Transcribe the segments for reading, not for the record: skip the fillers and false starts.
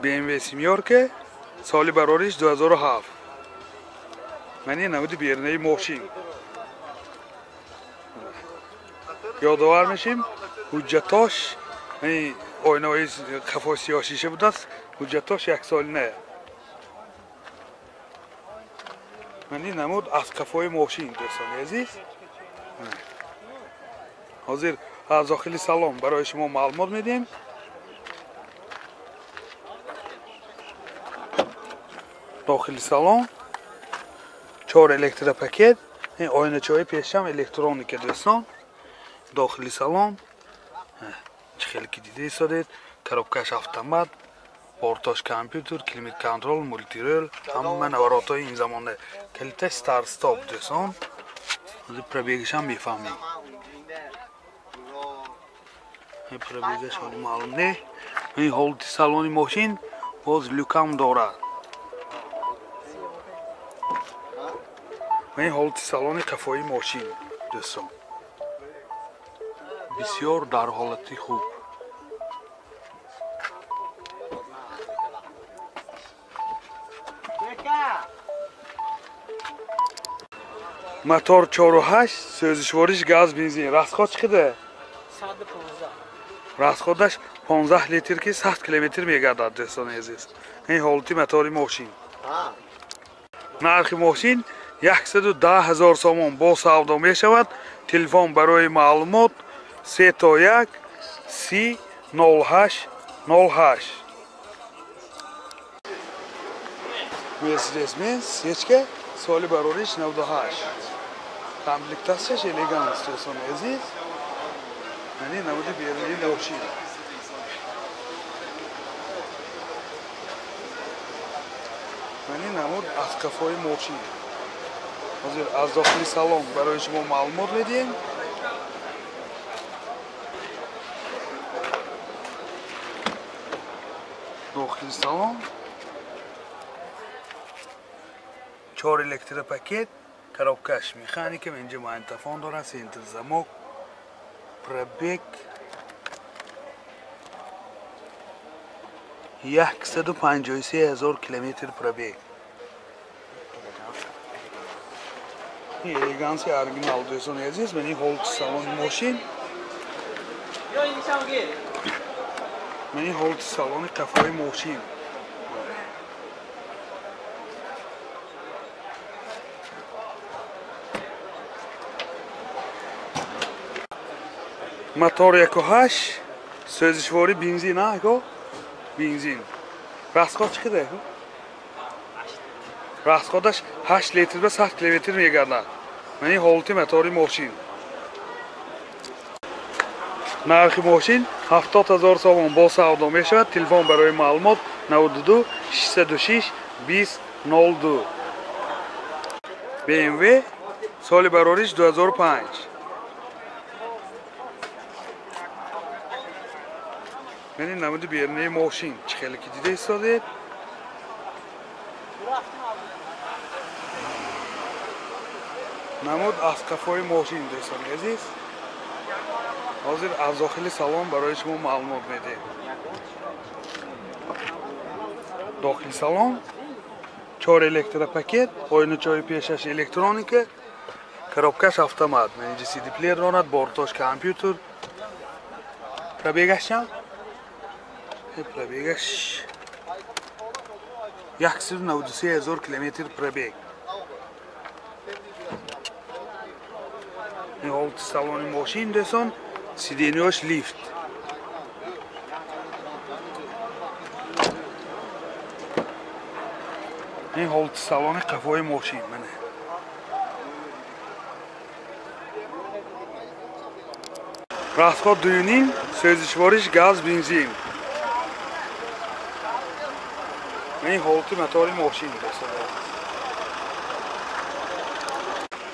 BMW Семёрка соли барориш 2007. Мани намуди берунаи мошин. Ёдовар мешим, ҳуҷҷатош оинаҳои қафои сиёҳ шиша будааст, ҳуҷҷатош яксолина. Мани намуд аз қафои мошин, дӯстони азиз. Ҳозир аз дохили салон барои шумо маълумот медиҳем. Дохили салон 4 электропакет, ин оиначаҳои пешам электроника, дӯстон. Дохили салон чӣ хеле ки дида истодед, коробкаш автомат, бортош компютер, климат контрол, мультирол, ҳама наворотҳои ин замона. Калиташ старт стоп, дӯстон. Ҳозир пробегашам мефаҳмем. Пробегаш ҳоли маълум не. Ин ҳолати салони мошин боз люкам дорад. Ин ҳолати салони қафои мошин, дӯстон, бисёр дар ҳолати хуб. Мотор 4.8, сӯзишвориш газ, бензин. Расход чӣ қадар? 115. Расходаш 15 литр ки 100 километр мегардад, дӯстони азиз. Ин ҳолати мотори мошин. Нархи мошин 110 ҳазор сомон бо савдо мешавад. Телефон барои маълумот 3 1 30 08 08. Мерседес-Бенц сечка соли барориш 98. Комплектатсияш элеганс, дӯстони азиз. Яъне намуди берунии мошин. Яъне намуд аз қафои мошин. Ҳозир аз дохили салон барои шумо маълумот медиҳем. Дохили салон 4 электропакет, коробкаш механика, инҷа магнитофон дорад, центр замок, пробег 153 ҳазор километр пробег. Элеганси оригинал, дӯстони азиз. Мани ҳолати салони мошин. Мани ҳолати салони қафои мошин. Мотор 1.8, сӯзишворӣ бензин, ако? Бензин. Расход чӣ қадар? Расходаш 8 литр ба 100 километр мегардад. Мани ҳолати мотори мошин. Нархи мошин 70 ҳазор сомон бо савдо мешавад. Телефон барои маълумот 92 606 20 02. BMW соли барориш 2005. Мани намуди берунаи мошин чӣ хеле ки дида истодед. Намуд аз қафои мошин, дӯстони азиз. Ҳозир аз дохили салон барои шумо маълумот медиҳем. Дохили салон 4 электропакет, оиначаҳои пешаш электроника, коробкаш автомат, инҷа CD плеер дорад, бортош компютер. Пробегаш чанд? Пробегаш 193 ҳазор километр пробег. Ин ҳолати салони мошин, дӯстон, сидениёш лифт. Ин ҳолати салони қафои мошин, мана. Расход 2.5, сӯзишвориш газ, бензин. Ин ҳолати мотори мошин, дӯстони азиз.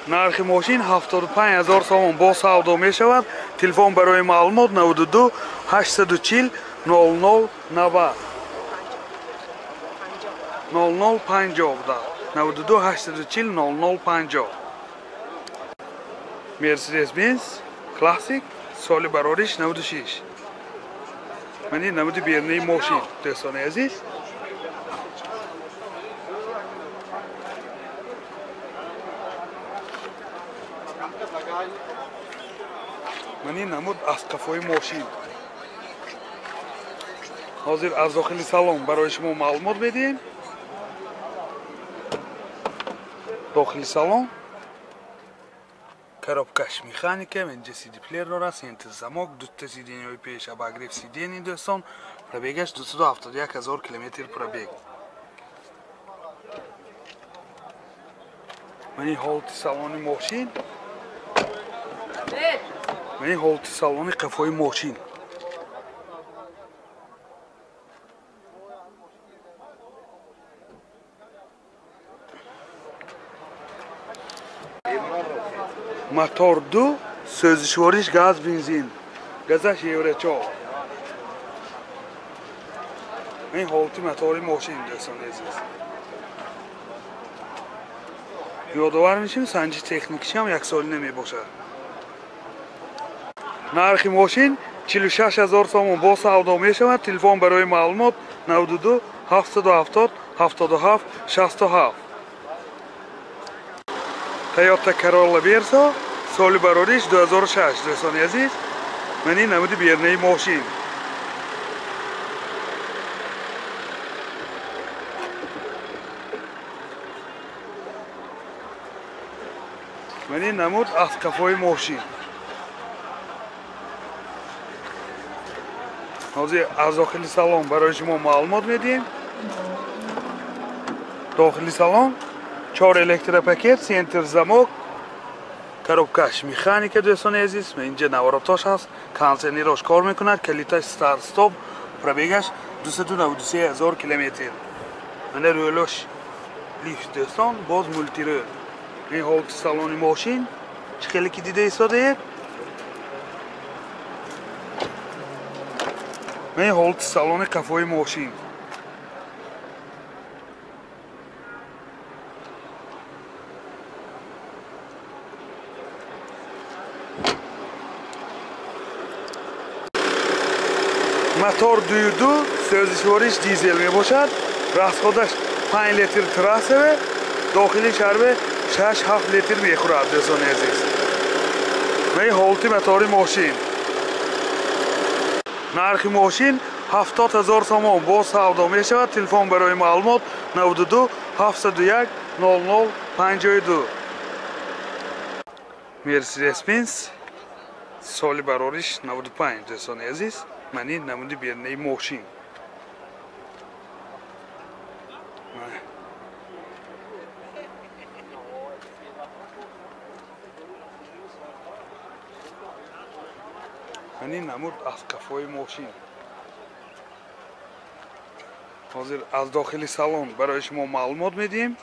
Нархи мошин 75 ҳазор сомон бо савдо мешавад. Телефон барои маълумот 92 840 00 90 00 50. 92 840 00 50. Мерседес-Бенц Классик соли барориш 96. Мани намуди бернаи мошин дӯстони азиз. Мани намуд аз қафои мошин. Ҳозир аз дохили салон барои шумо маълумот медиҳем. Дохили салон коробкаш механика, инҷа CD плеер дорад, центр замок, дута сиденьяҳои пеш, обогрев сиденья дӯстон. Пробегаш 271 000 километр пробег. Мани ҳолати салони мошин. Мани ҳолати салони қафои мошин. Мотор 2, сӯзишвориш газ бензин. Газаш евро 4. Ин ҳолати мотори мошин дӯстони азиз. Ёдовар мешавем, санҷи техникиши ҳам яксолина мебошад. Нархи мошин 46 000 сомон бо савдо мешавад. Телефон барои маълумот 92 770 77 67. Toyota Corolla Verso соли барориш 2006 дӯстони азиз. Мани намуди бернаи мошин. Мани намуд аз қафои мошин. Ҳозир аз дохили салон барои шумо маълумот медиҳем. Дохили салон 4 электропакет, центр замок, коробкаш механика дӯстони азиз. Инҷа наворотош ҳаст, кондиционерош кор мекунад, калиташ старт-стоп, пробегаш 293 000 километр. Мана рӯлош лифт дӯстон, боз мултирӯл. Ин ҳолати салони мошин чӣ хеле ки дида истодаед. Ин ҳолати салони қафои мошин. Мотор 2.2 сӯзишвориш дизел мебошад. Расходаш 5 литр трассаве, дохили шаҳрве 6-7 литр мехӯрад дӯстони азиз. Ин ҳолати мотори мошин. Нархи мошин 70 000 сомон бо савдо мешавад. Телефон барои маълумот 92 701 00 52. Мерседес-Бенц соли барориш 95 дӯстони азиз. Мани намуди бернаи мошин. Мани намуд аз қафои мошин. Ҳозир аз дохили салон барои шумо маълумот медиҳем.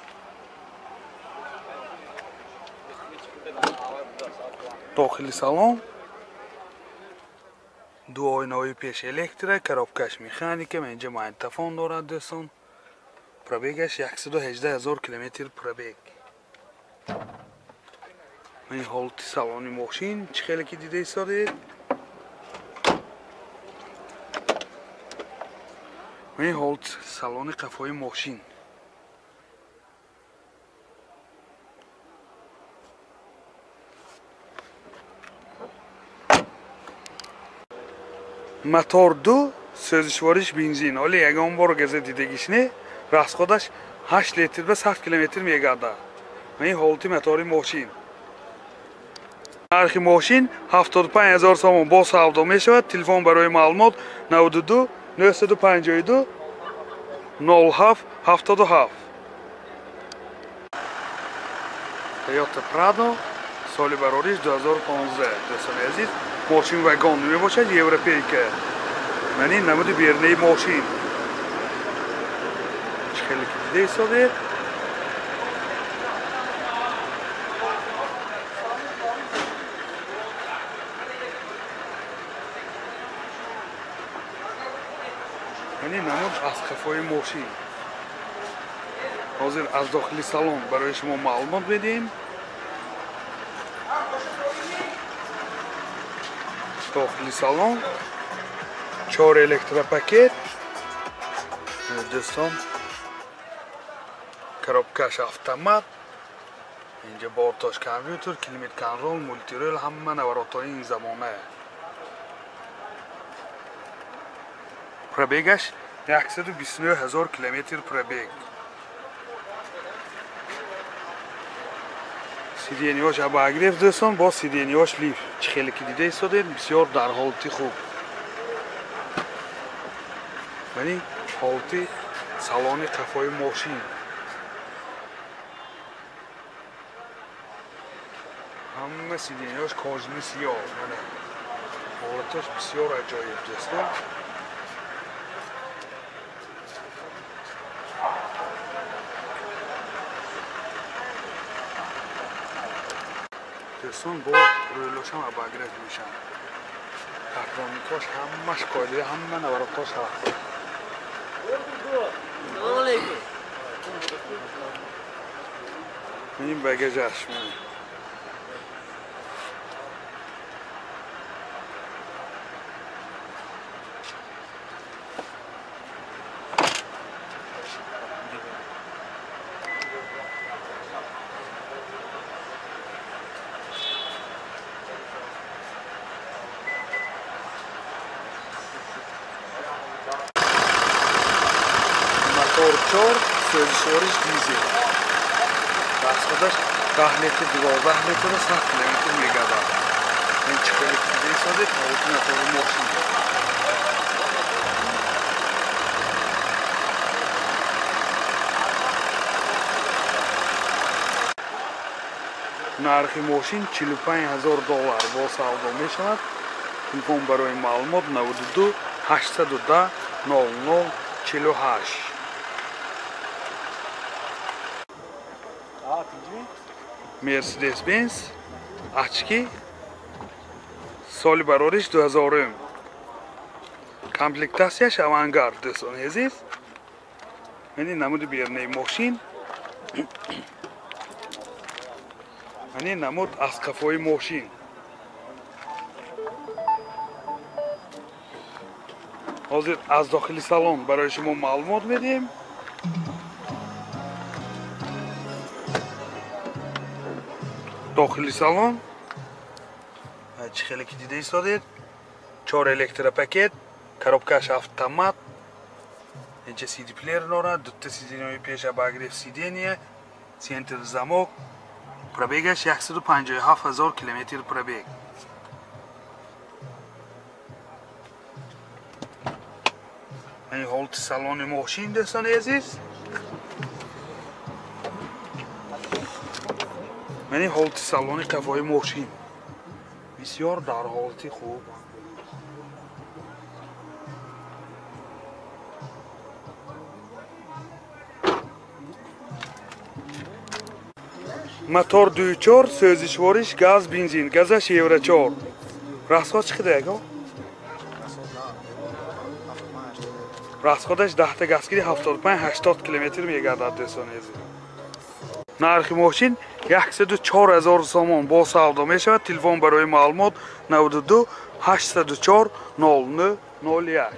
Дохили салон ду оинаҳои пеш электро, коробкаш механика, инҷа магнитофон дорад дӯстон. Пробегаш 118 000 километр пробег. Ин ҳолати салони мошин чӣ хеле ки дида истодаед. Ин ҳолати салони қафои мошин. Мотор 2, сӯзишвориш бензин. Оли ягон бор газа дидагиш не, расходаш 8 литр ба 100 километр мегардад. Ин ҳолати мотори мошин. Нархи мошин 75 000 сомон бо савдо мешавад. Телефон барои маълумот 92 952 07 77. Toyota Prado соли барориш 2015 дӯстони азиз. Мошин вагон мебошад, европейка. Мани намуди бернаи мошин. Чӣ хеле ки дида истодаед. Мани намуд аз қафои мошин. Ҳозир аз дохили салон барои шумо маълумот медиҳем. Дохили салон 4 электропакет дӯстон, коробкаш автомат, инҷа борташ компютер, климат контрол, мултирол, ҳама наворотҳои ин замона. Пробегаш 129 000 километр пробег. Сиденьяш обогрев дӯстон, бо сиденьяш лифт. Чӣ хеле ки дида истодед, бисёр дар ҳолати хуб. Яъне ҳолати салони қафои мошин. Ҳама сиденьяш кожини сиёҳ. Мана ҳолаташ бисёр аҷоиб дӯстон. Дӯстон, бо рӯйлошам обогрев мешаванд. Патроникош ҳамаш қоида, ҳама наворотош ҳаст. Ин багажаш мана. Мотор 4, сӯзишвориш дизел. Расходаш 10 литр, 12 литр, 100 километр мегардад. Ин чӣ хеле ки дида истодед, ҳолати мотори мошин. Нархи мошин 45 000 доллар бо савдо мешавад. Телефон барои маълумот 92 810 00 48. Mercedes-Benz Achki, соли барориш 2000. Комплектатсияш авангард дӯстони азиз. Мани намуди берунаи мошин. Мани намуд аз қафои мошин. Ҳозир аз дохили салон барои шумо маълумот медиҳем. Дохили салон чӣ хеле ки дида истодед, 4 электропакет, коробкаш автомат, инҷа CD плеер дорад, дута сиденьяи пеш обогрев сиденья, центр замок. Пробегаш 157 000 километр пробег. Ин ҳолати салони мошин дӯстони азиз. Мани ҳолати салони қафои мошин бисёр дар ҳолати хуб. Мотор 2.4, сӯзишвориш газ, бензин, газаш евро 4. Расход чӣ қадар яко? Расходаш 10 та газгири 75-80 километр мегардад дӯстони азиз. Нархи мошин 104 000 сомон бо савдо мешавад. Телефон барои маълумот 92 804 09 01.